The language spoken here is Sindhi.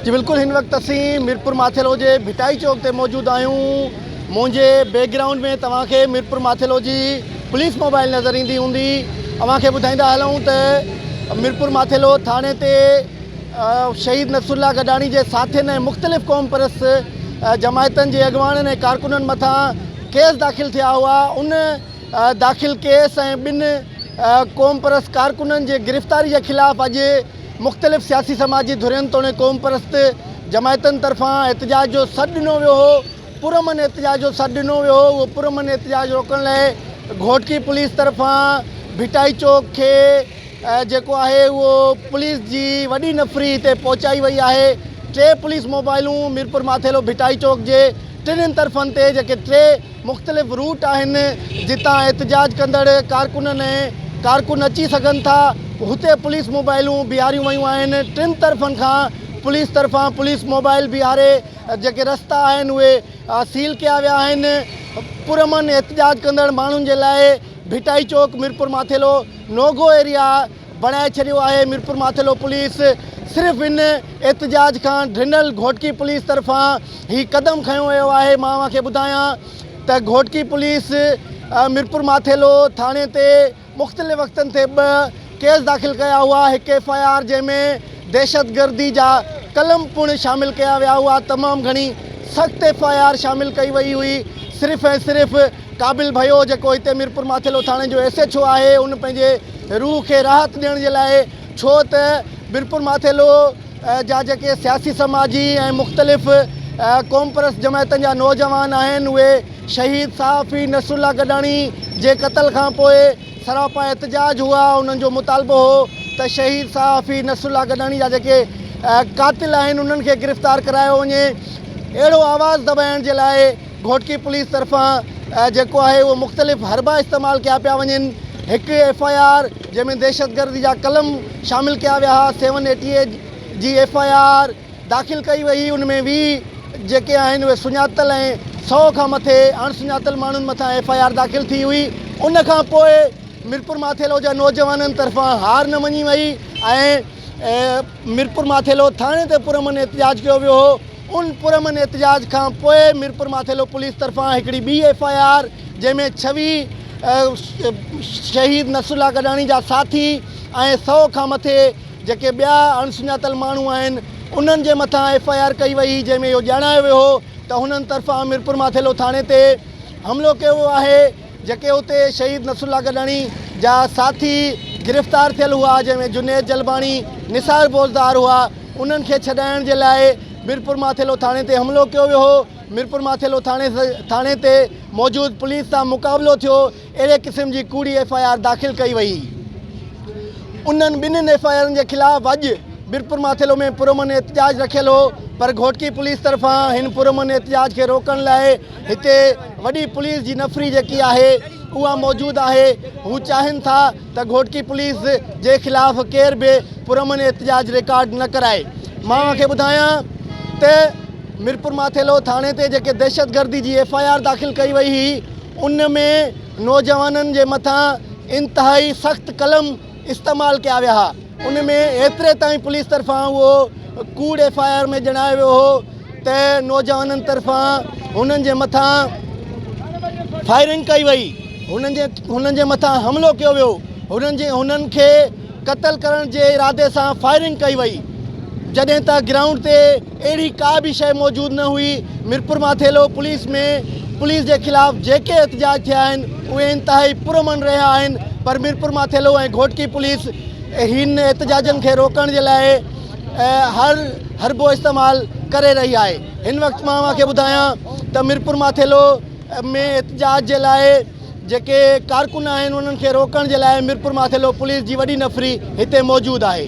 جي بلڪل هن وقت اسين ميرپور ماٿيلو جي ڀٽائي چوڪ تي موجود آهيون منهنجي بيڪ گرائونڊ ۾ توهان کي ميرپور ماٿيلو جي پوليس موبائل نظر ايندي هوندي اوهان کي ٻڌائيندا هلون ته ميرپور ماٿيلو ٿاڻي تي شهيد نصر الله گڏاڻي جي ساٿين ۽ مختلف قوم پرست جماعتن جي اڳواڻن ۽ ڪارڪنن مٿان ڪيس داخل ٿيا هئا ان داخل ڪيس ۽ ٻن قومپرست ڪارڪنن جي گرفتاري جي خلاف اڄ مختلف سياسي سماجي ڌرين توڻي قومپرست جماعتن طرفان احتجاج جو سڏ ڏنو ويو هو پرامن احتجاج جو سڏ ڏنو ويو هو اهو پرامن احتجاج روڪڻ لاء گهوٽڪي پوليس طرفان ڀٽائي چوڪ کي جيڪو آهي اهو پوليس جي وڏي نفري هتي پهچائي وئي آهي ٽي پوليس موبائلون ميرپور ماٿيلو ڀٽائي چوڪ جي ٽنهن طرفن تي جيڪي ٽي مختلف روٽ آهن جتان احتجاج ڪندڙ ڪارڪنن ۽ ڪارڪن اچي سگهن ٿا هتي پوليس موبائلون بيهاريون ويون آهن ٽن طرفن کان پوليس طرفان پوليس موبائل بيهاري جيڪي رستا آهن اهي سيل ڪيا ويا آهن پرامن احتجاج ڪندڙ ماڻهن جي لاء ڀٽائي چوڪ ميرپور ماٿيلو نوگو ايريا بڻائي ڇڏيو آهي ميرپورماٿيلو پوليس صرف ان احتجاج کان ڊنل گهوٽڪي پوليس طرفان هي قدم کنيو ويو آهي مان اوهان کي ٻڌايان ته گهوٽڪي پوليس ميرپورماٿيلو ٿاڻي تي مختلف وقتن تي ٻه ڪيس داخل ڪيا هئا هڪ ايف I R جنهن ۾ دهشتگردي جا قلم پڻ شامل ڪيا ويا هئا تمام گهڻي سخت ايف I R شامل ڪئي وئي هئي صرف ۽ صرف قابل ڀيو جيڪو هتي ميرپور ماٿيلو ٿاڻي جو ايس ايڇ او آهي ان پنهنجي روح کي راحت ڏيڻ جي لاء ڇو ته ميرپور ماٿيلو جا جيڪي سياسي سماجي ۽ مختلف قومپرست جماعتن جا نوجوان آهن اهي شهيد صحافي نصر الله گڏاڻي جي قتل کان پوء سراپا احتجاج هئا انهن جو مطالبو هو ته شهيد صحافي نصر الله گڏاڻي جا جيڪي قاتل آهن انهن کي گرفتار ڪرايو وڃي اهڙو آواز دٻائڻ جي لاء گهوٽڪي پوليس طرفان جيڪو آهي اهو مختلف حربا استعمال ڪيا پيا وڃن هڪ ايف I R جنهن ۾ دهشتگردي جا قلم شامل ڪيا ويا ها سيون ايٽي ايٽ جي ايف I R داخل ڪئي وئي ان ۾ 20 جيڪي آهن اهي سڃاتل ۽ سئو کان مٿي اڻ سڃاتل ماڻهن مٿان ايف I R داخل ٿي هئي ان کان پوء ميرپور ماٿيلو جا نوجوانن طرفان هار نه مڃي وئي ۽ ميرپور ماٿيلو ٿاڻي تي پرامن احتجاج ڪيو ويو هو ان پرامن احتجاج کان پوء ميرپور ماٿيلو پوليس طرفان هڪڙي ٻي ايف I R جنهن ۾ 26 شهيد نصر الله گڏاڻي جا ساٿي ۽ سئو کان مٿي جيڪي ٻيا اڻ سڃاتل ماڻهو آهن انهن جي مٿان ايف I R ڪئي وئي جنهن ۾ اهو ڄاڻايو ويو هو ته هنن طرفان ميرپور ماٿيلو ٿاڻي تي حملو ڪيو ويو آهي جيڪي اتي شهيد نصر الله گڏاڻي جا ساٿي گرفتار ٿيل هئا جنهن ۾ جنيد جلباڻي، نثار بوزدار هئا انهن کي ڇڏائڻ جي لاء ميرپور ماٿيلو ٿاڻي تي حملو ڪيو ويو هو ميرپور ماٿيلو ٿاڻي ٿاڻي تي موجود پوليس سان مقابلو ٿيو اهڙي قسم جي ڪوڙي ايف I R داخل ڪئي وئي انهن ٻنهين ايف I آرن جي خلاف اڄ ميرپور ماٿيلو ۾ پرامن احتجاج رکيل هو پر گهوٽڪي پوليس طرفان هن پرامن احتجاج کي روڪڻ لاء هتي وڏي پوليس جي نفري جيڪي آهي اها موجود آهي هو چاهين ٿا ته گهوٽڪي پوليس جي خلاف ڪير به پرامن احتجاج رڪارڊ نه ڪرائي مان اوهان کي ٻڌايان ته ميرپور ماٿيلو ٿاڻي تي جيڪي دهشتگردي جي ايف I R داخل ڪئي وئي هئي ان ۾ نوجوانن جي مٿان انتهائي سخت قلم استعمال ڪيا ويا ها ان ۾ ايتري تائين پوليس طرفان اهو ڪوڙ ايف I R ۾ ڄڻايو ويو هو ته نوجوانن طرفان هنن جي مٿان فائرنگ ڪئي وئي هنن جي هنن جي مٿان حملو ڪيو ويو هنن جي هنن کي قتل ڪرڻ جي ارادي سان فائرنگ ڪئي وئي جڏهن ته گرائونڊ تي اهڙي ڪا به شيء موجود نه هئي ميرپور ماٿيلو پوليس ۾ پوليس جي خلاف جيڪي احتجاج ٿيا آهن اهي انتهائي پرامن رهيا آهن پر ميرپور ماٿيلو ۽ گهوٽڪي پوليس هن احتجاجن کي روڪڻ جي لاء هر حربو استعمال ڪري رهي آهي هن وقت مان اوهان کي ٻڌايان ته ميرپور ماٿيلو ۾ احتجاج جي لاء جيڪي ڪارڪن آهن انهن کي روڪڻ جي لاء ميرپور ماٿيلو پوليس جي وڏي نفري هتي موجود آهي.